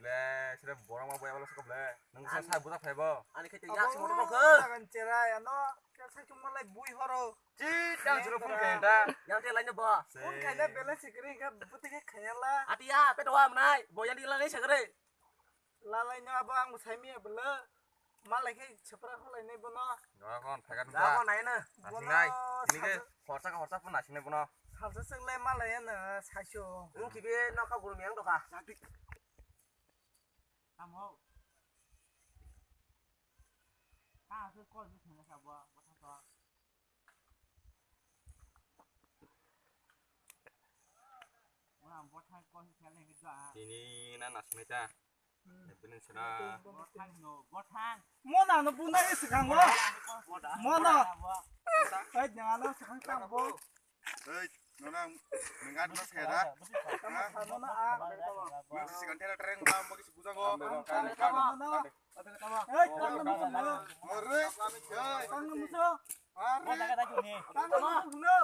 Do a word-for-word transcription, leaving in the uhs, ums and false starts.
Eh, sira borok ma boya bala sokop le. Nang sa sa buta phai bo. Ani khe yak simo to khe. Lagan cherai ano. Kya sa chuma lai bui horo. Chi tang sura phun khe ta. Yang te lain bo. Phun khaina bela sikri kha buti khe khayala. Ati ya pe doa mnai. Bo yang di lai sakre. Lalai no abo ang sai mi bela. Malai khe sepra kholai nai bono. Doa kon phaikar ta. Doa kon nai na. Asing nai. Ini khe horsa ka horsa phun asing nai bono. Salsa sing lai malai na saiso. Ung kibe no ka guru miyang doka. Tamo. Ka se kol ni thang sa bo, bo sa to. Ora bo thang kol ni thang ni ga. Tini na nas me ta. Bini sera. Bo thang no, bo thang. Mo na no bunda e sikang bo. Mo na. Ai na no sikang tang bo. Ei, nona mengat no sera. Tamo tamo na a. Mo sikan tera tereng ba mo kisi busa go. Tamo na. Ei, tamo na. Ore, ei. Tamo na. Are. Tamo na.